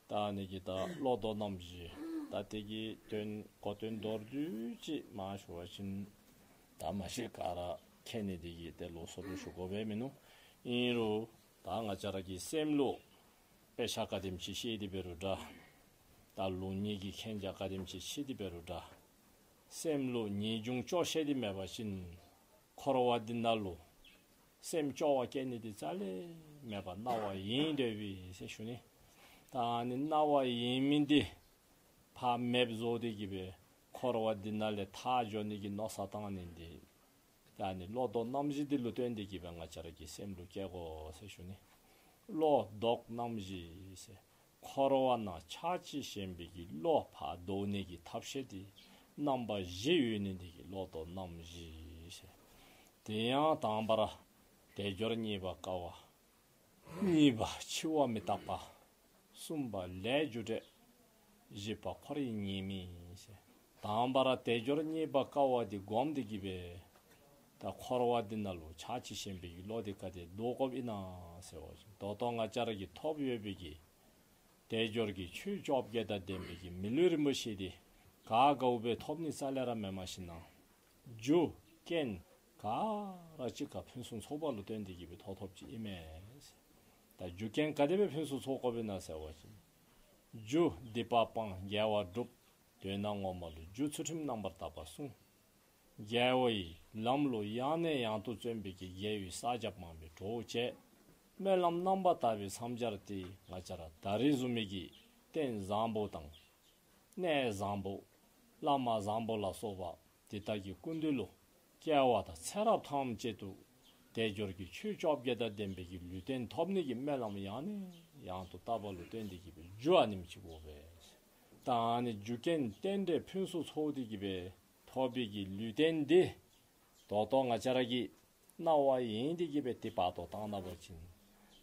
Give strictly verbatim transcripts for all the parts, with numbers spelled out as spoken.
ད་ཨ་ནི་གི་ད་བློ་ལྡོག་རྣམ་བཞི། ད་དེ་གི་དོན་གོ་དོན་མདོར་བསྡུས་ཅིག་མར་ཞུ་བ་ཅིན་ད་མ་གཞི་ག་ར་མཁྱེན་ནི་དེ་གིས་ཏེ་ལོགས་སུ་ལུ་ཞུ་དགོ་པས་མིན་ནུག། ཨིན་རུང་ད་ང་བཅས་ར་གི་སེམས་ལུ་དཔེ་ཆ་ག་དེམ་ཅིག་ཤེས་ཏེ་འབད་རུང་འདྲ། ད་ལུགས་གཉིས་ཀྱི་མཁྱེན་རྒྱ་ག་དེམ་ཅིག་ཆེ་སྟེ་འབད་རུང་འདྲ། སེམས་ལུ་ངེས་འབྱུང་སྐྱོ་ཤས་འདི་མེད་པ་ཅིན་འཁོར་བ་འདི་ནང་ལུ་སེམས་སྐྱོ་བ་སྐྱེ་ནི་འདི་རྩ་ལས་མེད་པར་སྣང་བ་ཡེངས་སྡོད་པས་ཟེར་ཞུ་ནི། ད་ཨ་ནི་སྣང་བ་ཡེངས་མི་འདི་ཕར་མེདཔ་བཟོ་སྟེ་གི་སྦེ་འཁོར་བ་འདི་ནང་ལས་ཐར་འགྱོ་ནི་གི་མནོ་བསམ་བཏང་ནི་འདི། ད་ཨ་ནི་བློ་ལྡོག་རྣམ་བཞི་འདི་ལུ་བརྟེན་ཏེ་གི་སྦེ་ང་བཅས་ར་གི་སེམས་ལུ་སྐྱེ་དགོ་ཟེར་ཞུ་ནི། བློ་ལྡོག་རྣམ་བཞི་ཟེར། འཁོར་བ་ནང་ཆགས་ཆེ་ཞེན་པའི་གི་བློ་ཕར་ལྡོག་ནི་གི་ཐབས་ཤེས་འདི་རྣམ་པ་བཞི་ཡོད་ནི་འདི་གིས་བློ་ལྡོག་རྣམ་བཞི་ཟེར། དེ་ཡང་དང་པ་ར་དལ་འབྱོར་རྙེད་པར་དཀའ་བ། གཉིས་པ་འཆི་བ་མི་རྟག་པ། གསུམ་པ་ལས་རྒྱུ་འབྲས། བཞི་པ་འཁོར་བའི་ཉེས་དམིགས་ཟེར། དང་པ་ར་དལ་འབྱོར་རྙེད་པར་དཀའ་བ་འདི་སྒོམ་སྟེ་གི་སྦེ་ད་འཁོར་བ་འདི་ནང་ལུ་ཆགས་ཆེ་ཞེན་པའི་གི་བློ་འདི་ག་དེ་ལྡོག་དགོཔ་ཨིན་ན་ཟེར་བ་ཅིན་ད་ལྟོ་ང་བཅས་ར་གིས་ཐོབ་ཡོད་པའི་གི་དལ་འབྱོར་གྱི་ཆོས་བཅོ་བརྒྱད་དང་ལྡན་པའི་གི་མི་ལུས་རིན་པོ་ཆེ་འདི་ག་དགའཝ་སྦེ་ཐོབ་ནི་རྩ་ལས་ར་མེན། མ་གཞི་ནང་རྒྱུ་རྐྱེན་ག་ར་གཅིག་ཁར་ཕུན་སུམ་ཚོགས་པ་ལུ་བརྟེན་ཏེ་གི་སྦེ་ཐོབ་ཐོབཔ་ཅིག་ཨིན་མས། ད་རྒྱུ་རྐྱེན་ག་དེ་སྦེ་ཕུན་སུམ་ཚོགས་དགོཔ་ཨིན་ན་ཟེར་བ་ཅིན་རྒྱུ་སྡིག་པ་སྤང་དགེ་བ་སྒྲུབ། དོན་དག་ངོ་མ་ལུ་རྒྱུ་ཚུལ་ཁྲིམས་རྣམ་པར་དག་པ་བསྲུང་། དགེ་བའི་ལམ་ལུ་ཡང་ནས་ཡང་དུ་བརྩོན་པའི་གི་དགེ་བའི་བསགས་རྒྱབ་མང་པོའི་གྲོགས་བྱས། སྨོན་ལམ་རྣམ་པར་དག་པས་མཚམས་སྦྱར་ཏེ་ང་བཅས་ར་ད་རིས་བཟུམ་མའི་གི་རྟེན་བཟང་པོ་དང་གནས་བཟང་པོ་བླ་མ་བཟང་པོ་ལ་སོགས་པ་དེ་དག་གི་སྐུ་མདུན་ལུ་སྐྱེ་བ་དང་ཚེ་རབས་ཐམས་ཅད་དུ་དལ་འབྱོར་གྱི་ཆོས་བཅོ་བརྒྱད་དང་ལྡན་པའི་གི་ལུས་རྟེན་ཐོབ་ནི་གི་སྨོན་ལམ་ཡང་ནས་ཡང་དུ་བཏབ་པ་ལུ་བརྟེན་ཏེ་གི་སྦེ་རྒྱུ་ཨ་ནེམ་ཅིག་དགོ་པས། ད་ཨ་ནི་རྒྱུ་རྐྱེན་རྟེན་འབྲེལ་ཕུན་སུམ་ཚོགས་ཏེ་གི་སྦེ་ཐོབ་པའི་གི་ལུས་རྟེན་འདི་ད་ལྟོ་ང་བཅས་ར་གིས་སྣང་བ་ཡེངས་ཏེ་གི་སྦེ་དེ་ཕར་བཏོག་བཏང་ད་པ་ཅིན་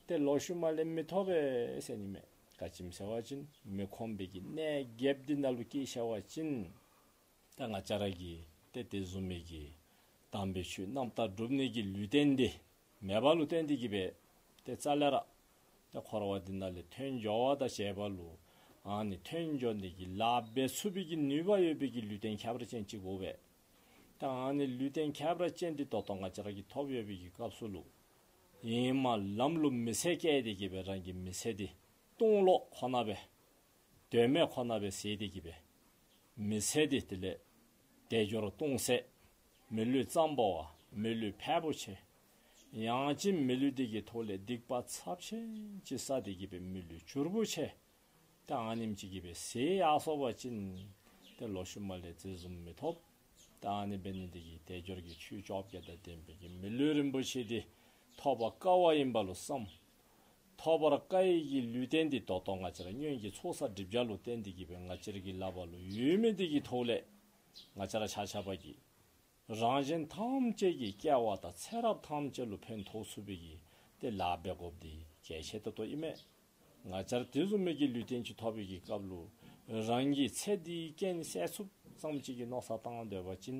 ཏེ་ལོག་ཤུལ་མ་ལས་མི་ཐོབ་པས་ཟེར་ནི་མས། ག་ཅི་སྨོ་ཟེར་བ་ཅིན་མི་ཁོམ་པའི་གི་གནས་བརྒྱདཔ་འདི་ནང་ལུ་སྐྱེས་ཤར་བ་ཅིན་ད་ང་བཅས་ར་གིས་ཏེ་དེ་བཟུམ་མའི་གི་དམ་པའི་ཆོས་རྣམ་དག་སྒྲུབ་ནི་གི་ལུས་རྟེན་འདི་མེདཔ་ལུ་བརྟེན་ཏེ་གི་སྦེ་ཏེ་རྩ་ལས་ར་ཏེ་འཁོར་བ་འདི་ནང་ལས་ཐོན་འགྱོ་བ་དང་བཅས་པ་ལུ་ཨ་ནི་ཐོན་འགྱོ་ནི་གི་ལཱ་འབད་ཚུགས་པའི་གི་ནུས་པ་ཡོད་པའི་གི་ལུས་རྟེན་ཁྱད་པར་ཅན་ཅིག་དགོ་པས། ད་ཨ་ནི་ལུས་རྟེན་ཁྱད་པར་ཅན་འདི་ད་ལྟོ་ང་བཅས་ར་གིས་ཐོབ་ཡོད་པའི་གི་སྐབས་སུ་ལུ་ཨིནམ་ལམ་ལུགས་མི་ཚེ་བསྐྱལ་ཏེ་གི་སྦེ་རང་གི་མི་ཚེ་འདི་སྟོང་ལོག་ཁོ་ན་སྦེ་དོན་མེད་ཁོ་ན་སྦེ་ཟད་དེ་གི་སྦེ་མི་ཚེ་འདི་དེ་ལས་དལ་འབྱོར་སྟོང་ཟད། མི་ལུས་ཙམ་པ་བ་མི་ལུས་ཕལ་པོ་ཆེ། ཡང་ཅིན་མི་ལུས་འདི་གི་ཐོག་ལས་སྡིག་པ་ཚབས་ཆེན་ཅིག་བསགས་ཏེ་གི་སྦེ་མི་ལུས་བྱུར་པོ་ཆེ། ད་ཨ་ནེམ་ཅིག་གི་སྦེ་ཟད་ཡར་སོ་བ་ཅིན་ཏེ་ལོག་ཤུལ་མ་ལས་དེ་བཟུམ་མི་ཐོབ། ད་ཨ་ནི་འབད་ནི་འདི་གིས་དལ་འབྱོར་གྱི་ཆོས་བཅོ་བརྒྱད་དང་ལྡན་པའི་གི་མི་ལུས་རིན་པོ་ཆེ་འདི་ཐོབ་པར་དཀའ་བ་ཨིན་པ་ལུ་བསམ། ཐོབ་པར་དཀའ་བའི་གི་ལུས་རྟེན་འདི་ད་ལྟོ་ང་བཅས་ར་སྔོན་གྱི་ཚོགས་བསགས་སྒྲིབ་སྦྱང་ལུ་བརྟེན་ཏེ་གི་སྦེ་ང་བཅས་ར་གི་ལག་པ་ལུ་ཡོད་མི་འདི་གི་ཐོག་ལས་ང་བཅས་ར་ཆ་ཁྱབ་ཀྱིས་རང་གཞན་ཐམས་ཅད་ཀྱི་སྐྱེ་བ་དང་ཚེ་རབས་ཐམས་ཅད་ལུ་ཕན་ཐོགས་ཚུགས་པའི་གི་ཏེ་ལཱ་འབད་དགོཔ་འདི་གལ་ཆེ་ཏོག་ཏོ་ཨིན་མས། ང་བཅས་ར་དེ་བཟུམ་མའི་གི་ལུས་རྟེན་ཅིག་ཐོབ་པའི་གི་སྐབས་ལུ་རང་གི་ཚེ་འདིའི་རྐྱེན་བསལ་ཚུགསཔ་ཙམ་ཅིག་གི་མནོ་བསམ་བཏང་སྡོད་པ་ཅིན་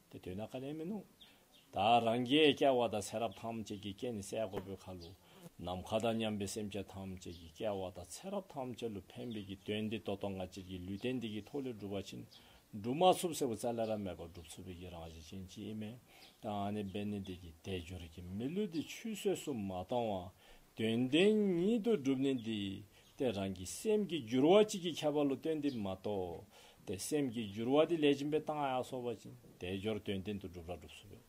ཏེ་དོན་དག་ག་ནི་ཡང་མིན་ནུག། ད་རང་གི་སྐྱེ་བ་དང་ཚེ་རབས་ཐམས་ཅད་ཀྱི་རྐྱེན་བསལ་དགོ་པའི་ཁར་ལུ་ནམ་མཁའ་དང་མཉམ་པའི་སེམས་ཅན་ཐམས་ཅད་ཀྱི་སྐྱེ་བ་དང་ཚེ་རབས་ཐམས་ཅད་ལུ་ཕན་པའི་གི་དོན་འདི་ད་ལྟོ་ང་བཅས་ཀྱི་ལུས་རྟེན་འདི་གི་ཐོག་ལས་སྒྲུབ་པ་ཅིན་སྒྲུབ་མ་ཚུགས་ཟེར་བ་རྩ་ལས་ར་མེད་པར་སྒྲུབ་ཚུགས་པའི་གི་རང་བཞིན་ཅན་ཅིག་ཨིན་མས། ད་ཨ་ནི་འབད་ནི་འདི་གིས་དལ་འབྱོར་གྱི་མི་ལུས་འདི་ཆུད་ཟོས་སུ་མ་བཏང་བར་དོན་ལྡན་ཉིད་དུ་སྒྲུབ་ནི་འདི་ཏེ་རང་གི་སེམས་ཀྱི་འགྱུར་བ་ཅིག་གི་ཁྱད་པར་ལུ་བརྟེན་ཏེ་མ་གཏོགས་ཏེ་སེམས་ཀྱི་འགྱུར་བ་འདི་ལེགས་ཤོམ་སྦེ་བཏང་ཡར་སོ་བ་ཅིན་དལ་འབྱོར་དོན་ལྡན་དུ་སྒྲུབ་ར་སྒྲུབ་ཚུགས་པས།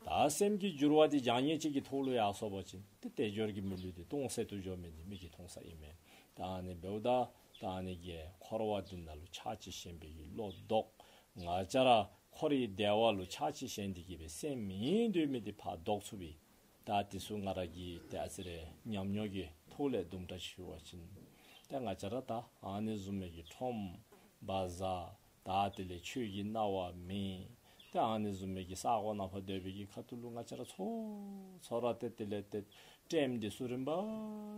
ད་སེམས་ཀྱི་འགྱུར་བ་འདི་བྱང་ཉེས་ཅན་གྱི་ཐོག་ལུ་ཡར་སོ་བ་ཅིན་ཏེ་དལ་འབྱོར་གྱི་མི་ལུས་འདི་སྟོང་ཟད་དུ་འགྱོ་མི་འདི་མིག་གིས་མཐོང་ས་ཨིན་མས། ད་ཨ་ནི་འབདཝ་ད་ད་ཨ་ནི་གི་འཁོར་བ་འདི་ནང་ལུ་ཆགས་ཆེ་ཞེན་པའི་གི་བློ་ལྡོག། ང་བཅས་ར་འཁོར་བའི་བདེ་བ་ལུ་ཆགས་ཆེ་ཞེན་ཏེ་གི་སྦེ་སེམས་ཡེངས་སྡོད་མི་འདི་ཕར་ལྡོག་ཚུགས་པའི་ད་དེ་ཚུ་ང་ར་གིས་ཏེ་ཨ་ཙི་རེ་ཉམས་མྱོང་གི་ཐོག་ལས་དུམ་གྲ་ཞུ་བ་ཅིན་ཏེ་ང་བཅས་ར་ད་ཨ་ནི་བཟུམ་མའི་གི་ཁྲོམ་བ་ཛར་ད་དེ་ལས་ཆོས་ཀྱི་སྣང་བ་མེད། ཏེ་ཨ་ནི་བཟུམ་མའི་གི་ས་གོ་ནང་ཕར་སྡོད་པའི་གི་ཁ་ཐུག་ལུ་ང་བཅས་ར་ཚོ་ཚོ་ར་ཏེ་དེ་ལས་ཏེ་ཊེམ་འདི་ཚུ་རིམ་པ་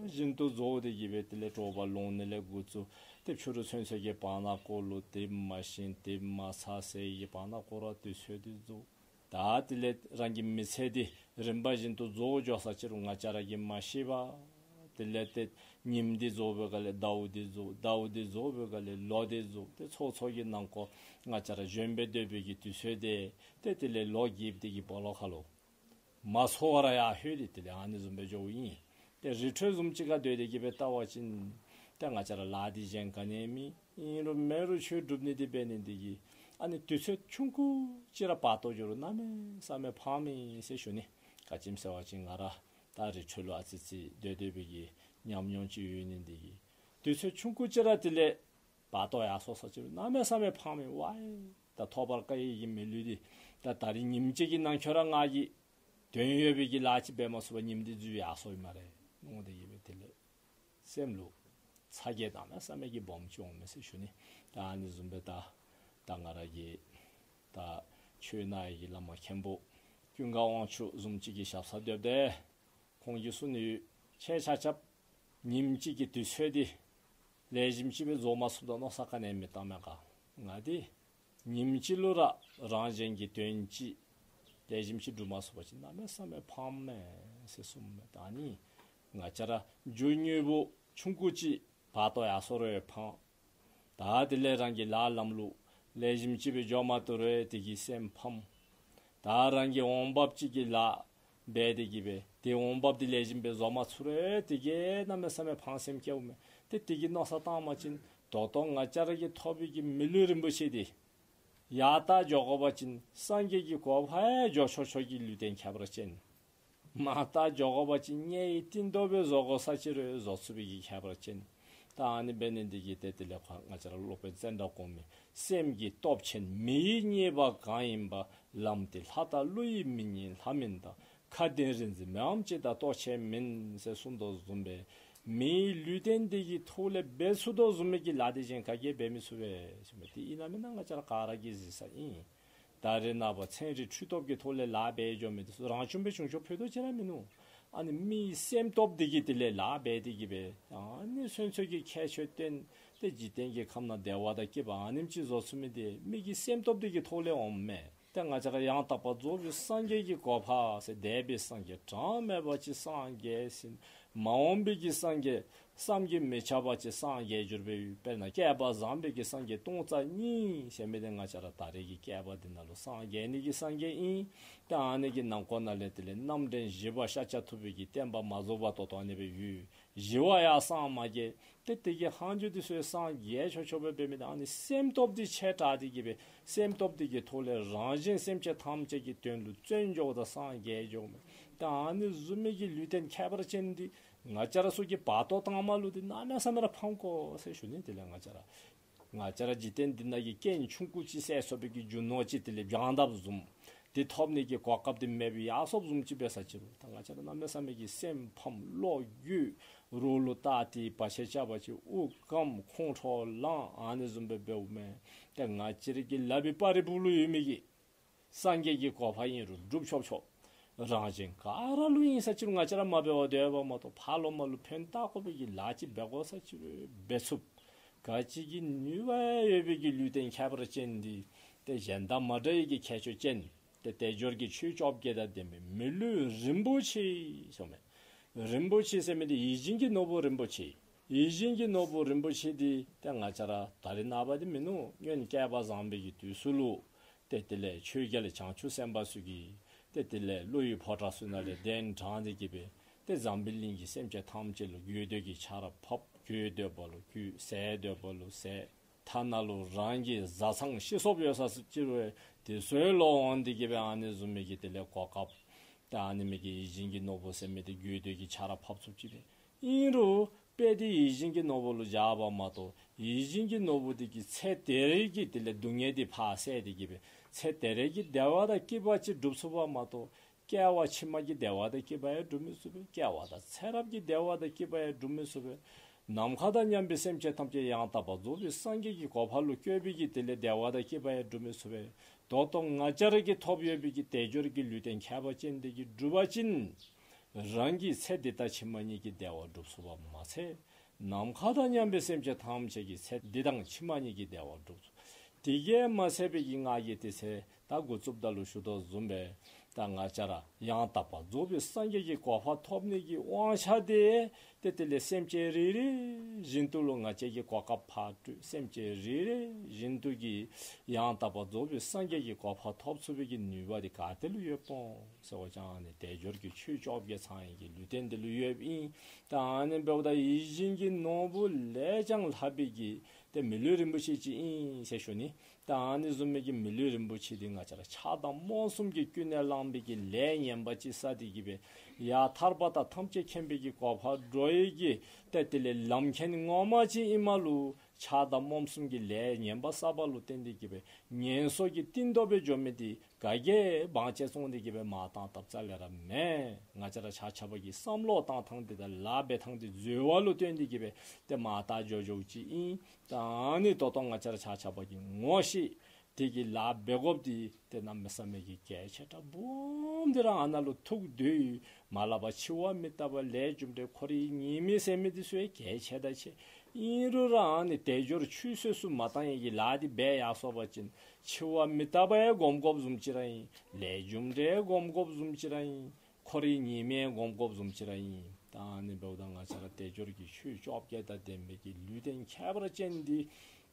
བཞིན་དུ་རྫོགས་ཏེ་གི་སྦེ་དེ་ལས་དྲོ་པ་ལོང་ནི་ལས་འགོ་བཙུགས་ཏེ་ཕྱི་རུ་ཚུན་ཚོད་ཀྱི་བར་ན་ཀོ་ལུ་དེ་མ་ཤེས་དེ་མ་ཚར་ཟེར་གྱི་བར་ན་ཀོ་ར་དུས་ཚོད་འདི་རྫོགས། ད་དེ་ལས་རང་གི་མི་ཚེ་འདི་རིམ་པ་བཞིན་དུ་རྫོགས་འགྱོ་ས་ཅིག་རུང་ང་བཅས་ར་གིས་མ་ཤེས་པར་དེ་ལས་ཏེ་ ཉིནམ་འདི་རྫོགས་པའི་སྒང་ལས་ཟླཝ་འདི་རྫོགས། ཟླཝ་འདི་རྫོགས་པའི་སྒང་ལས་ལོ་འདི་རྫོགས། ཏེ་ཚོགས་ཚོགས་ཀྱི་ནང་འཁོད་ང་བཅས་ར་གཞོན་པའི་སྡོད་པའི་གི་དུས་ཚོད་འདི་ཏེ་དེ་ལས་ལོ་རྒསཔ་འདི་གི་སྦོ་ལོགས་ཁ་ལུ་མ་ཚོར་བར་ཡར་ལྷོད་དེ་དེ་ལས་ཨ་ནི་བཟུམ་སྦེ་འགྱོཝ་ཨིན། ཏེ་རི་ཁྲོད་བཟུམ་ཅིག་ཁར་སྡོད་དེ་གི་སྦེ་བལྟ་བ་ཅིན་ཏེ་ང་བཅས་ར་ལཱ་འདི་གཞན་ག་ནི་མེད། ཨིན་རུང་མེན་རུང་ཆོས་སྒྲུབ་ནི་འདི་འབད་ནི་འདི་གིས་ཨ་ནི་དུས་ཚོད་ཆུང་ཀུ་ཅིག་ར་བར་དོ་འགྱོ་རུང་གནམ་མེད་ས་མེད་ཕངམ་ཨིན་ཟེར་ཞུ་ནི། ག་ཅི་སྨོ་ཟེར་བ་ཅིན་ང་ར་ད་རི་ཁྲོད་ལུ་ཨ་ཙི་ཙི་སྡོད་སྡོད་པའི་གི་ཉམས་མྱོང་ཅིག་ཡོད་ནི་འདི་གིས་དུས་ཚོད་ཆུང་ཀུ་ཅིག་ར་དེ་ལས་བར་དོ་ཡར་སོང་ས་ཅིག་རུང་གནམ་མེད་ས་མེད་ཕངམ་ཨིན། ཝའི་ད་ཐོབ་པར་དཀའ་བའི་གི་མི་ལུས་འདི་ད་ད་རིས་ཉིནམ་གཅིག་གི་ནང་འཁོད་ར་ང་གིས་དོན་ཡོད་པའི་གི་ལཱ་ཅིག་འབད་མ་ཚུགས་པར་ཉིནམ་འདི་འཛུལ་ཡར་སོངམ་ཨིན་སྨ་རེ་མནོ་སྟེ་གི་སྦེ་དེ་ལས་སེམས་ལུ་ཚ་གྱང་གནམ་མེད་ས་མེད་ཀྱི་སྦོམ་ཅིག་འོང་མས་ཟེར་ཞུ་ནི། ད་ཨ་ནི་བཟུམ་སྦེ་ད་ད་ང་ར་གི་ད་ཆོས་གནང་བའི་གི་བླ་མ་མཁན་པོ་ཀུན་དགའ་དབང་ཕྱུག་བཟུམ་ཅིག་གི་ཞབས་སར་སྡོདཔ་ད་ཁོང་གིས་གསུང་ནི་ཡོད། ཁྱེད་ཆ་ཁྱབ་ཉིནམ་གཅིག་གི་དུས་ཚོད་འདི་ལེགས་ཤོམ་ཅིག་སྦེ་རྫོགས་མ་ཚུགསཔ་ད་མནོ་བསམ་ག་ནི་མི་བཏང་མས་ག། ང་འདི་ཉིནམ་གཅིག་ལུ་ར་རང་གཞན་གྱི་དོན་ཅིག་ལེགས་ཤོམ་ཅིག་སྒྲུབ་མ་ཚུགས་པ་ཅིན་གནམ་མེད་ས་མེད་ཕངམ་མས་ཟེར་གསུངམ་མས། ད་ཨ་ནི་ང་བཅས་ར་རྒྱུ་དངོས་པོ་ཆུང་ཀུ་ཅིག་བར་དོ་ཡར་སོང་རུང་ཕངས། ད་དེ་ལས་རང་གི་ལཱ་ལམ་ལུགས་ལེགས་ཤོམ་ཅིག་སྦེ་འགྱོ་མ་བཏུབ་རུང་དེ་གིས་སེམས་ཕམ། ད་རང་གི་འོང་འབབ་ཅིག་གི་ལཱ་འབད་དེ་གི་སྦེ་དེ་འོང་འབབ་འདི་ལེགས་ཤོམ་སྦེ་བཟོ་མ་ཚུགས་རུང་དེ་གིས་གནམ་མེད་ས་མེད་ཕངས་སེམས་སྐྱེཝ་མས། ཏེ་དེ་གི་མནོ་བསམ་བཏང་བ་ཅིན་ད་ལྟོ་ང་བཅས་ར་གིས་ཐོབ་པའི་གི་མི་ལུས་རིན་པོ་ཆེ་འདི་ཡར་ལྟ་འགྱོ་དགོ་པ་ཅིན་སངས་རྒྱས་ཀྱི་གོ་འཕང་ཡང་འགྱོ་ཆོག་ཆོག་གི་ལུས་རྟེན་ཁྱད་པར་ཅན། མར་ལྟ་འགྱོ་དགོ་པ་ཅིན་དམྱལ་བའི་གཏིང་རྡོ་སྦེ་བཟོ་དགོ་ས་ཅིག་རུང་བཟོ་ཚུགས་པའི་གི་ཁྱད་པར་ཅན། ད་ཨ་ནི་འབད་ནི་འདི་གིས་ཏེ་དེ་ལས་ཁོ་ང་བཅས་ར་སློབ་དཔོན་ཙནྡྲ་གོ་མི་སེམས་ཀྱི་སྟོབས་ཆེན་མི་ཡི་རྙེད་པ་གང་ཡིན་པ། ལམ་དེ་ལྷ་དང་ཀླུ་ཡིས་མི་རྙེད་ལྷ་མིན་དང་། ཁ་ལྡན་རིག་འཛིན་མི་འམ་ཅི་དང་ལྟོ་ཆས་མིན་ཟེར་གསུངས་དོ་བཟུམ་སྦེ་མི་ཡི་ལུས་རྟེན་འདི་གི་ཐོག་ལས་འབད་ཚུགས་དོ་བཟུམ་མའི་གི་ལཱ་འདི་གཞན་ག་གིས་འབད་མི་ཚུགས་པས་ཟེར་མི་འདི་ཨིན་ན་མེན་ན་ང་བཅས་ར་ག་ར་གིས་གཟིགས་ས་ཨིན། ད་རེས་ནངས་པ་ཚན་རིག་འཕྲུལ་སྟོབས་ཀྱི་ཐོག་ལས་ལཱ་འབད་འགྱོ་མི་འདི་ཚུ་རང་བྱུང་སྦེ་བྱུང་ཆོག་ཕུད་རྡོག་ཅིག་ར་མིན་ནུག། ཨ་ནི་མི་ཡི་སེམས་སྟོབས་འདི་གིས་དེ་ལས་ལཱ་འབད་དེ་གི་སྦེ་ཨ་ནི་སོ་སོ་གི་ཁྱད་ཆོས་བསྟན་ཏེ་འཇིག་རྟེན་གྱི་ཁམས་ནང་བདེ་བ་དང་སྐྱིད་པ་ཨ་ནེམ་ཅིག་བཟོ་ཚུགས་མི་འདི་མི་གི་སེམས་སྟོབས་འདི་གི་ཐོག་ལས་འོངམ་མས། ཏེ་ང་བཅས་ར་ཡང་དག་པར་རྫོགས་པའི་སངས་རྒྱས་ཀྱི་གོ་འཕང་ཟེར་འདས་པའི་སངས་རྒྱས་གྲངས་མེད་པ་ཅིག་སངས་རྒྱས་ཟིན། མ་འོངས་པའི་གི་སངས་རྒྱས་བསམ་གྱིས་མི་ཁྱབ་པ་ཅིག་སངས་རྒྱས་གྱུར་པའི་ཡུལ། དཔེར་ན་བསྐལ་པ་བཟང་པོའི་གི་སངས་རྒྱས་སྟོང་རྩ་གཉིས་ཟེར་མི་འདི་ང་བཅས་ར་ད་རེས་ཀྱི་བསྐལ་པ་འདི་ནང་ལུ་སངས་རྒྱས་ནི་གི་སངས་རྒྱས་ཨིན། ཏེ་ཨ་ནི་གི་ནང་འཁོད་ནང་ལས་དེ་ལས་རྣམ་འདྲེན་བཞི་པ་ཤཱཀྱ་ཐུབ་པའི་གི་བསྟན་པ་མ་རྫོགས་པ་ད་ལྟོ་ཨ་ནི་སྦེ་ཡོད། བཞི་པ་ཡང་སངས་མ་རྒྱས། ཏེ་དེ་གི་ལྷག་མཇུག་འདི་ཚུ་སངས་རྒྱས་ཆོག་ཆོག་སྦེ་འབད་མི་འདི་ཨ་ནི་སེམས་སྟོབས་འདི་ཆེ་དྲགས་ཏེ་གི་སྦེ་སེམས་སྟོབས་འདི་གི་ཐོག་ལས་རང་གཞན་སེམས་ཅན་ཐམས་ཅད་ཀྱི་དོན་ལུ་བརྩོན་འགྱོཝ་ད་སངས་རྒྱས་འགྱོཝ་མས། ཏེ་ཨ་ནི་བཟུམ་མའི་གི་ལུས་རྟེན་ཁྱད་པར་ཅན་འདི་ང་བཅས་ར་ཚུ་གིས་བར་དོ་བཏང་མ་ལུ་འདི་གནམ་མེད་ས་མེད་ར་ཕངས་དགོ་ཟེར་ཞུ་ནི། དེ་ལས་ང་བཅས་ར་ང་བཅས་ར་འཇིག་རྟེན་འདི་ནང་གི་རྐྱེན་ཆུང་ཀུ་ཅིག་བསལ་ཚུགས་པའི་གི་རྒྱུ་ནོར་ཅིག་དེ་ལས་བྱང་འདབ་བཟུམ་འདི་ཐོབ་ནི་གི་གོ་སྐབས་འདི་མེད་པའི་ཡ་སོབ་བཟུམ་ཅིག་འབད་ས་ཅིག་རུང་ད་ང་བཅས་ར་གནམ་མེད་ས་མེད་ཀྱི་སེམས་ཕམ་བློ་འགྱོད་རོགས་ལུ་བལྟ་སྟེ་བར་ཆད་རྐྱབ་པ་ཅིན་དབུགས་སྐམ་ཁོང་ཁྲོ་ལངས་ཨ་ནི་བཟུམ་སྦེ་འབདཝ་མས། ཏེ་ང་བཅས་ར་གི་ལག་པའི་སྤ་རི་སྦུག་ལུ་ཡོད་མི་གི་སངས་རྒྱས་ཀྱི་གོ་འཕང་ཨིན་རུང་སྒྲུབ་ཆོག་ཆོག། རང་གཞན་ག་ར་ལུ་ཨིན་ས་ཅིག་རུང་ང་བཅས་ར་མ་འབད་བར་སྡོད་པ་མ་གཏོགས་ཕ་ལོ་མ་ལུ་ཕན་བཏགས་དགོ་པའི་གི་ལཱ་ཅིག་འབད་དགོ་ས་ཅིག་རུང་འབད་ཚུགས། ག་ཅི་གི་ནུས་པ་ཡོད་པའི་གི་ལུས་རྟེན་ཁྱད་པར་ཅན་འདི་ཏེ་གཞན་དང་མ་འདྲ་བའི་གི་ཁྱད་ཆོས་ཅན་ཏེ་དལ་འབྱོར་གྱི་ཆོས་བཅོ་བརྒྱད་དང་ལྡན་པའི་མི་ལུས་རིན་པོ་ཆེ་ཟེརཝ་མས། རིན་པོ་ཆེ་ཟེར་མི་འདི་ཡིད་བཞིན་གྱི་ནོར་བུ་རིན་པོ་ཆེ། ཡིད་བཞིན་གྱི་ནོར་བུ་རིན་པོ་ཆེ་འདི་ཏེ་ང་བཅས་ར་ད་རེས་ནངས་པ་འདི་མིན་ནུག། སྔོན་བསྐལ་པ་བཟང་པོའི་གི་དུས་སུ་ལུ་ཏེ་དེ་ལས་ཆོས་རྒྱལ་བྱང་ཆུབ་སེམས་དཔའ་ཚུ་གིས་ཏེ་དེ་ལས་ཀླུ་ཡི་ཕོ་བྲང་ཚུ་ནང་ལས་གདན་དྲངས་ཏེ་གི་སྦེ་ཏེ་འཛམ་བུ་གླིང་གི་སེམས་ཅན་ཐམས་ཅད་ལུ་དགོས་འདོད་ཀྱི་ཆརཔ་ཕབ། གྱོན་འདོད་པ་ལུ་གྱོན། ཟས་འདོད་པ་ལུ་ཟས། ཐ་ན་ལུ་རང་གི་བཟའ་ཚང་ཤི་སོཔ་ཡོད་ས་ཅིག་རུང་དེ་ཚུ་ལུ་འོང་སྟེ་གི་སྦེ་ཨ་ནི་བཟུམ་མའི་གི་དེ་ལས་གོ་སྐབས་ཏེ་ཨ་ནི་མི་གི་ཡིད་བཞིན་གྱི་ནོར་བུ་ཟེར་མི་འདི་དགོས་འདོད་ཀྱི་ཆརཔ་ཕབ་ཚུགསཔ་ཅིག་སྦེ། ཨིན་རུང་དཔེ་འདི་ཡིད་བཞིན་གྱི་ནོར་བུ་ལུ་བཞག་པ་མ་གཏོགས་ཡིད་བཞིན་གྱི་ནོར་བུ་འདི་གིས་ཚེ་འདི་རའི་གི་དེ་ལས་སྡུག་བསྔལ་འདི་ཕར་བསལ་ཏེ་གི་སྦེ་ཚེ་འདི་རའི་གི་བདེ་བ་དང་སྐྱིད་པ་ཅིག་སྒྲུབ་ཚུགས་པ་མ་གཏོགས་སྐྱེ་བ་ཕྱི་མ་གི་བདེ་བ་དང་སྐྱིད་པ་ཡང་སྒྲུབ་མི་ཚུགས་པས། སྐྱེ་བ་དང་ཚེ་རབས་ཀྱི་བདེ་བ་དང་སྐྱིད་པ་ཡང་སྒྲུབ་མི་ཚུགས་པས། ནམ་མཁའ་དང་མཉམ་པའི་སེམས་ཅན་ཐམས་ཅད་ཡང་དག་པར་རྫོགས་པའི་སངས་རྒྱས་ཀྱི་གོ་འཕང་ལུ་བཀོད་པའི་གི་དེ་ལས་བདེ་བ་དང་སྐྱིད་པ་ཡང་སྒྲུབ་མི་ཚུགས་པས། ད་ལྟོ་ང་བཅས་ར་གིས་ཐོབ་ཡོད་པའི་གི་དལ་འབྱོར་གྱི་ལུས་རྟེན་ཁྱད་པར་ཅན་འདི་གིས་སྒྲུབ་པ་ཅིན་རང་གི་ཚེ་འདི་དང་ཕྱི་མ་གཉིས་ཀྱི་བདེ་བ་སྒྲུབ་ཚུགས་པ་མ་ཚད་ནམ་མཁའ་དང་མཉམ་པའི་སེམས་ཅན་ཐམས་ཅད་ཀྱི་ཚེ་འདི་དང་ཕྱི་མ་གཉིས་ཀྱི་བདེ་བ་སྒྲུབ་ཚུགས། དེ་གིས་མ་ཚད་པའི་གི་ང་གིས་དེ་ཚེ་ད་འགོ་བཙུགསཔ་ད་ལུ་ཞུ་དོ་བཟུམ་སྦེ་ད་ང་བཅས་ར་ཡང་དག་པར་རྫོགས་པའི་སངས་རྒྱས་ཀྱི་གོ་འཕང་ཐོབ་ནི་གི་དབང་ཆ་དེ་ ཏེ་དེ་ལས་སེམས་ཅན་རེ་རེ་བཞིན་དུ་ལུ་ང་བཅས་ཀྱིས་གོ་སྐབས་ཕར་སྤྲོད། སེམས་ཅན་རེ་རེ་བཞིན་དུ་གིས་ཡང་དག་པར་རྫོགས་པའི་སངས་རྒྱས་ཀྱི་གོ་འཕང་ཐོབ་ཚུགས་པའི་གི་ནུས་པ་དེ་ག་ཏེ་ལུ་ཡོདཔ་འོང་ཟེར་བ་ཅིན་ཨ་ནི་དལ་འབྱོར་གྱི་ཆོས་བཅོ་བརྒྱད་ཚང་བའི་གི་ལུས་རྟེན་འདི་ལུ་ཡོདཔ་ཨིན། ད་ཨ་ནི་འབདཝ་ད་ཡིད་བཞིན་གྱི་ནོར་བུ་ལས་ཀྱང་ལྷག་པའི་གི་ཏེ་མི་ལུས་རིན་པོ་ཆེ་ཅིག་ཨིན་ཟེར་ཞུ་ནི། ད་ཨ་ནི་བཟུམ་མའི་གི་མི་ལུས་རིན་པོ་ཆེ་འདི་ང་བཅས་ར་ཆགས་སྡང་རྨོངས་གསུམ་གྱིས་ཀུན་ནས་བསླངས་པའི་གི་ལས་ངན་པ་ཅིག་བསགས་ཏེ་གི་སྦེ་ཡ་ཐར་པ་དང་ཐམས་ཅད་མཁྱེན་པའི་གི་གོ་འཕང་འགྲོ་བའི་གི་ཏེ་དེ་ལས་ལམ་མཁན་ངོ་མ་ཅིག་ཨིནམ་ལུ་ཆགས་སྡང་རྨོངས་གསུམ་གྱི་ལས་ངན་པ་བསགས་པ་ལུ་བརྟེན་ཏེ་གི་སྦེ་ངན་སོང་གི་གཏིང་རྡོ་སྦེ་འགྱོ་མི་འདི་ག་གིས་བང་ཆེན་བཙོང་སྟེ་གི་སྦེ་མར་བཏང་བཏངམ་རྩ་ལས་ར་མེན། ང་བཅས་ར་ཆ་ཁྱབ་ཀྱི་བསམ་བློ་བཏང་ཐངས་འདི་དང་ལཱ་འབད་ཐངས་འདི་འཛོལ་བ་ལུ་བརྟེན་ཏེ་གི་སྦེ་ཏེ་མར་བཏང་འགྱོ་འགྱོཝ་ཅིག་ཨིན། ད་ཨ་ནི་ད་ལྟོ་ང་བཅས་ར་ཆ་ཁྱབ་ཀྱིས་ངོ་ཤེས་ཏེ་གི་ལཱ་འབད་དགོཔ་འདི་ཏེ་གནམ་མེད་ས་མེད་ཀྱི་གལ་ཆེ་དྲགས་སྦོམ་འདི་ར་ཨ་ནཱ་ལུ་ཐུག་སྡོད་ཡི། མ་ལྷག་པར་འཆི་བ་མི་རྟག་པ་ལས་རྒྱུ་འབྲས་འཁོར་བའི་ཉེས་དམིགས་ཟེར་མི་འདི་ཚུ་ཡང་གལ་ཆེ་དྲགས་ཆེ། ཨིན་རུང་ར་ཨ་ནི་དལ་འབྱོར་ཆུད་ཟོས་སུ་མ་བཏང་ཡི་གི་ལཱ་འདི་འབད་ཡར་སོང་པ་ཅིན་འཆི་བ་མི་རྟག་པ་ཡང་སྒོམ་དགོཔ་བཟུམ་ཅིག་ར་ཨིན། ལས་རྒྱུ་འབྲས་སྒོམ་དགོཔ་བཟུམ་ཅིག་ར་ཨིན། འཁོར་བའི་ཉེས་དམིགས་སྒོམ་དགོཔ་བཟུམ་ཅིག་ར་ཨིན། ད་ཨ་ནི་འབདཝ་ད་ང་བཅས་ར་དལ་འབྱོར་གྱི་ཆོས་བཅོ་བརྒྱད་དང་ལྡན་པའི་གི་ལུས་རྟེན་ཁྱད་པར་ཅན་འདི་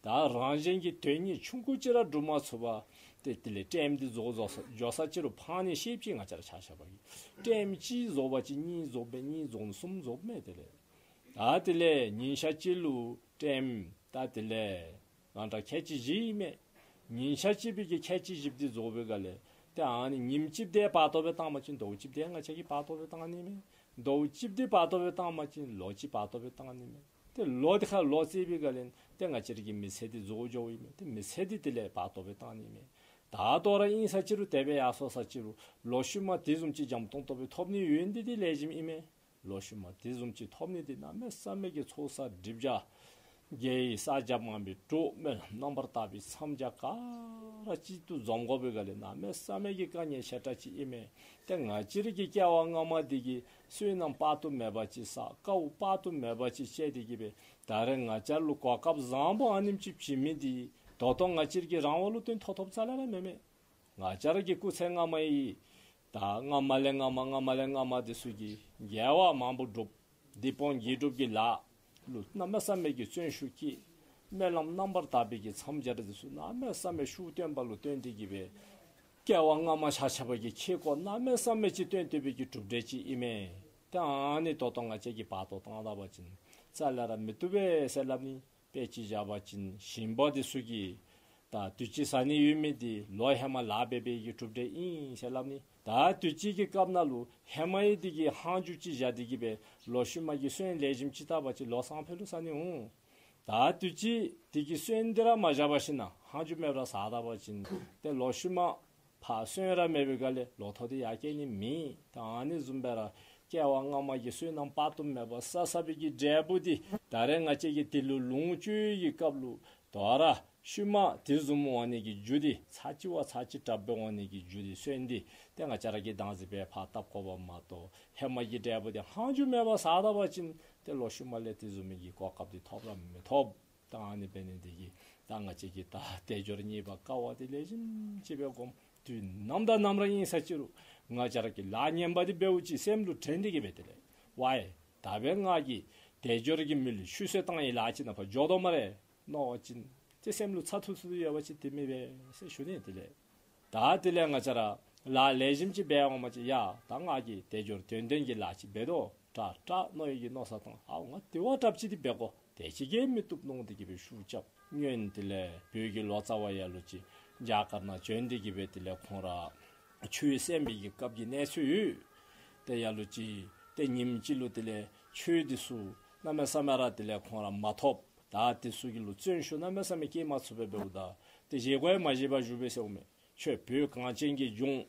ད་རང་གཞན་གྱི་དོན་གཉེར་ཆུང་ཀུ་ཅིག་ར་སྒྲུབ་མ་ཚུགས་པར་ཏེ་དེ་ལས་ཊེམ་འདི་རྫོགས་རྫོགས་འགྱོ་ས་ཅིག་རུང་ཕངས་ནི་ཤེསཔ་ཅིག་ང་བཅས་ར་ཆ་ཁྱབ་ཀྱིས། ཊེམ་གཅིག་རྫོགས་པ་ཅིན་གཉིས་རྫོགསཔ་མས། གཉིས་རྫོགས་ནི་གསུམ་རྫོགསཔ་མས། དེ་ལས་ད་དེ་ལས་ཉིན་ཞག་གཅིག་ལུ་ཊེམ་ད་དེ་ལས་རང་འདྲ་ཁལ་གཅིག་བཞི་ཨིན་མས། ཉིན་ཞག་གཅིག་པའི་གི་ཁལ་གཅིག་བཞི་འདི་རྫོགས་པའི་སྒང་ལས་ཏེ་ཨ་ནི་ཉིནམ་གཅིག་དེ་བར་དོ་སྦེ་བཏང་པ་ཅིན་ཟླཝ་གཅིག་དེ་ང་བཅས་ཀྱིས་བར་དོ་སྦེ་བཏང་ནི་མས། ཟླཝ་གཅིག་དེ་བར་དོ་སྦེ་བཏང་པ་ཅིན་ལོ་གཅིག་བར་དོ་སྦེ་བཏང་ནི་མས། ཏེ་ལོ་དེ་ཁར་ལོ་བརྩིས་པའི་སྒང་ལས་ཏེ་ང་བཅས་ར་གི་མི་ཚེ་འདི་རྫོགས་འགྱོཝ་ཨིན་མས། ཏེ་མི་ཚེ་འདི་དེ་ལས་བར་དོ་སྦེ་བཏང་ནི་མས། ད་ལྟོ་ར་ཨིན་ས་ཅིག་རུང་དེ་སྦེ་ཡར་སོང་ས་ཅིག་རུང་ལོ་ཤུལ་མ་དེ་བཟུམ་ཅིག་འཇམ་ཏོང་ཏོ་སྦེ་ཐོབ་ནི་ཡོད་ནི་འདི་ལེགས་ཤོམ་ཨིན་མས། ལོ་ཤུལ་མ་དེ་བཟུམ་ཅིག་ཐོབ་ནི་འདི་གནམ་མེད་ས་མེད་ཀྱི་ཚོགས་བསགས་སྒྲིབ་སྦྱང་དགེ་བའི་བསགས་སྦྱང་མང་པོ་སྒྲུབ། སྨོན་ལམ་རྣམ་པར་དག་པའི་མཚམས་སྦྱང་ག་ར་གཅིག་ཏུ་འཛོམས་དགོ་པའི་སྒང་ལས་གནམ་མེད་ས་མེད་ཀྱི་དཀའ་ངལ་ཞེ་དྲགས་ཅིག་ཨིན་མས། ཏེ་ང་བཅས་ར་གི་སྐྱེ་བ་སྔ་མ་འདི་གི་བསོད་ནམས་དཔག་ཏུ་མེད་པ་ཅིག་བསགས། དཀའཝ་དཔག་ཏུ་མེད་པ་ཅིག་སྤྱད་དེ་གི་སྦེ་ད་རེས་ང་བཅས་ལུ་གོ་སྐབས་བཟང་པོ་ཨ་ནེམ་ཅིག་བྱིན་མི་འདི་ད་ལྟོ་ང་བཅས་ར་གིས་རང་དབང་ལུ་བརྟེན་ཐོབ་ཐོབ་རྩ་ལས་ར་མེན་མས། ང་བཅས་ར་གི་སྐུ་ཚེ་སྔ་མ་ཡི་ད་སྔ་མ་ལས་སྔ་མ་སྔ་མ་ལས་སྔ་མ་འདི་ཚུ་གིས་དགེ་བ་མང་པོ་སྒྲུབ། སྡིག་སྤོང་དགེ་སྒྲུབ་ཀྱི་ལཱ་ལུ་གནམ་མེད་ས་མེད་ཀྱི་བརྩོན་ཤུགས་བསྐྱེད། སྨོན་ལམ་རྣམ་པར་དག་པའི་གི་མཚམས་སྦྱང་འདི་ཚུ་གནམ་མེད་ས་མེད་ཤུགས་བཏོན་པ་ལུ་བརྟེན་ཏེ་གི་སྦེ་སྐྱེ་བ་སྔ་མ་ཆ་ཁྱབ་ཀྱིས་ཁེ་ཀོ་གནམ་མེད་ས་མེད་ཅིག་བཏོན་བཏོན་པའི་གི་གྲུབ་འབྲས་ཅིག་ཨིན་མས། ཏེ་ཨ་ནི་ད་ལྟོ་ང་བཅས་ཀྱིས་བར་དོ་བཏང་ད་པ་ཅིན་རྩ་ལས་ར་མི་བཏུབ་པས་ཟེར་སླབ་ནི། དཔེ་ཅིག་བཞག་པ་ཅིན་ཞིང་པ་འདི་ཚུ་གིས་ད་དུས་ཅི་བཟའ་ནི་ཡོད་མི་འདི་ལོ་ཧེ་མ་ལཱ་འབད་བའི་གི་གྲུབ་འབྲས་ཨིན་ཟེར་སླབ་ནི། ད་དུས་ཅི་གི་སྐབས་ནང་ལུ་ཧེ་མའི་འདི་གི་ཧང་ཇུ་ཅིག་བཞག་སྟེ་གི་སྦེ་ལོ་ཤུལ་མ་གི་སོན་ལེགས་ཤོམ་ཅིག་བཏབ་པ་ཅིན་ལོ་སང་ཕོད་ལུ་བཟའ་ནི་འོང་། ད་དུས་ཅི་འདི་གི་སོན་འདི་ར་མ་བཞག་པར་ཞིན་ན་ཧང་ཇུ་མེད་པར་བཟའ་ད་པ་ཅིན་ཏེ་ལོ་ཤུལ་མ་ཕར་སོན་ར་མེད་པའི་སྒང་ལས་ལོ་ཐོག་འདི་ཡར་སྐྱེ་ནི་མེད། ད་ཨ་ནི་བཟུམ་སྦེ་ར་སྐྱེ་བ་སྔ་མ་གི་བསོད་ནམས་དཔག་ཏུ་མེད་པ་བསགས་བསགས་པའི་གི་འབྲས་བུ་འདི་ད་རེས་ང་བཅས་ཀྱིས་དེ་ལུ་ལོངས་སྤྱོད་ཀྱི་སྐབས་ལུ་དོ་རུང་ཤུལ་མ་དེ་བཟུམ་འོང་ནི་གི་རྒྱུ་འདི་ཚར་གཅིག་བ་ཚར་གཅིག་དྲག་སྦེ་འོང་ནི་གི་རྒྱུ་འདི་སོན་འདི་ཏེ་ང་བཅས་ར་གིས་བདག་འཛིན་འབད་ཕར་བཏབ་དགོཔ་མ་གཏོགས་ཧེ་མ་གི་འབྲས་བུ་འདི་ཧང་ཇུ་མེད་པར་བཟའ་ད་པ་ཅིན་ཏེ་ལོ་ཤུལ་མ་ལས་དེ་བཟུམ་མའི་གི་གོ་སྐབས་འདི་ཐོབ་ར་མི་ཐོབ། ད་ཨ་ནི་འབད་ནི་འདི་གིས་ད་ང་བཅས་ཀྱིས་ད་དལ་འབྱོར་རྙེད་པར་དཀའ་བ་འདི་ལེགས་ཤོམ་ཅིག་སྦེ་སྒོམ། དུས་ནམ་དང་ནམ་ར་ཨིན་ས་ཅིག་རུང་ང་བཅས་ར་གིས་ལཱ་ངན་པ་འདི་འབདཝ་ཅིག་སེམས་ལུ་དྲན་ཏེ་གི་སྦེ་དེ་ལས་ཝའེ་ད་འབདན་ང་གིས་དལ་འབྱོར་གྱི་མི་ལུས་ཆུད་ཟོས་བཏང་ཡི་ལཱ་ཅིག་ནང་ཕར་འགྱོ་དོ་སྨ་རེ་མནོ་བ་ཅིན་ཏེ་སེམས་ལུ་ཚ་ཐུག་ཐུག་ཡོད་པ་ཅིན་དེ་མེན་པས་ཟེར་ཞུ་ནི། དེ་ལས་ད་དེ་ལས་ང་བཅས་ར་ལཱ་ལེགས་ཤོམ་ཅིག་འབད་འོང་པ་ཅིན་ཡ་ད་ང་གིས་དལ་འབྱོར་དོན་ལྡན་གྱི་ལཱ་ཅིག་འབད་དོ་དྲག་དྲག་མནོ་ཡི་གི་མནོ་བསམ་བཏང་། ཨའོ་ང་དེ་བ་དྲགཔ་ཅིག་འདི་འབད་དགོ། དེ་ཅིག་གིས་མི་བཏུབ་མནོ་སྟེ་གི་སྦེ་ཤུགས་རྐྱབ། སྔོན་དེ་ལས་བོད་ཀྱི་ལོ་ཙཱ་བ་ལ་ལུ་ཅིག་རྒྱ་གར་ནང་བྱོན་ཏེ་གི་སྦེ་དེ་ལས་ཁོང་ར་ཆོས་གསན་པའི་གི་སྐབས་ཀྱི་གནས་ཚུལ་ཡོད། ཏེ་ལ་ལུ་ཅིག་ཏེ་ཉིནམ་གཅིག་ལུ་དེ་ལས་ཆོས་འདི་ཚུ་གནམ་མེད་ས་མེད་ར་དེ་ལས་ཁོང་ར་མ་ཐོབ། ད་དེ་ཚུ་གི་ལུ་བརྩོན་ཤུགས་གནམ་མེད་ས་མེད་བསྐྱེད་མ་ཚུགས་པར་འབདཝ་ད་ཏེ་བཞེས་སྒོ་ཡང་མ་བཞེས་པར་བཞུགས་པས་ཟེར་འོང་མས། ཁྱོད་བོད་གངས་ཅན་གྱི་ལྗོངས་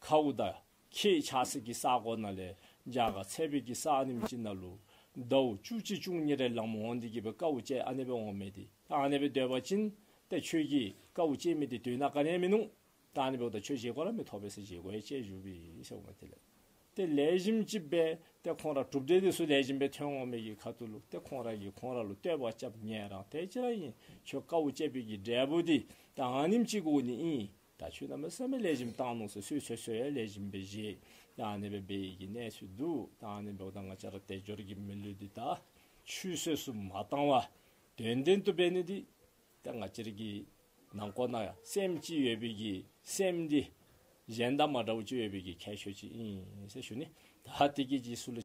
ཁཝ་དང་ཁྱེག་ཆགས་སའི་གི་ས་གོ་ནང་ལས་རྒྱ་གར་ཚད་པའི་གི་ས་ཨ་ནེམ་ཅིག་ནང་ལུ་ཟླཝ་བཅུ་གཅིག་བཅུ་གཉིས་རེ་ལངམ་འོང་སྟེ་གི་སྦེ་དཀའཝ་སྤྱད་ཨ་ནི་སྦེ་འོང་མི་འདི་ད་ཨ་ནི་སྦེ་སྡོད་པ་ཅིན་ཏེ་ཁྱོད་ཀྱིས་དཀའཝ་སྤྱད་མི་འདི་དོན་དག་ག་ནི་ཡང་མིན་ནུག། ད་ཨ་ནི་འབདཝ་ད་ཁྱོད་བཞེས་སྒོ་ར་མི་ཐོབ་པས་ཟེར་བཞེས་སྒོ་ཡང་བཅད་བཞུགས་པས་ཟེར་འོང་མས། དེ་ལས་ཏེ་ལེགས་ཤོམ་ཅིག་སྦེ་ཏེ་ཁོང་ར་གྲུབ་འབྲས་འདི་ཚུ་ལེགས་ཤོམ་སྦེ་ཐོན་འོང་མི་གི་ཁ་ཐུག་ལུ་ཏེ་ཁོང་ར་གིས་ཁོང་ར་ལུ་བསྟོད་པ་རྐྱབ། ངེ་རང་དེ་ཅིག་ར་ཨིན། ཁྱོད་དཀའཝ་སྤྱད་པའི་གི་འབྲས་བུ་འདི་ད་ཨ་ནེམ་ཅིག་གི་འོང་ནི་ཨིན། ད་ཁྱོད་གནམ་མེད་ས་མེད་ལེགས་ཤོམ་བཏང་ནུག་ཟེར་ཚུ་ཚུ་ཚུ་ཡང་ལེགས་ཤོམ་སྦེ་བཞེས། ད་ཨ་ནི་སྦེ་འབད་བའི་གི་གནས་ཚུལ་འདུག། ད་ཨ་ནི་འབདཝ་ད་ང་བཅས་ར་དལ་འབྱོར་གྱི་མི་ལུས་འདི་ད་ཆུད་ཟོས་སུ་མ་བཏང་བར་དོན་ལྡན་དུ་འབད་ནི་འདི་ད་ང་བཅས་ར་གི་ནང་ཁོག་ནང་ཡང་སེམས་ཅིག་ཡོད་པའི་གི་སེམས་འདི་གཞན་དང་མ་འདྲཝ་ཅིག་ཡོད་པའི་གི་ཁྱད་ཆོས་ཅིག་ཨིན་ཟེར་ཞུ་ནི། ད་དེ་གི་རྗེས་སུ་ལུ་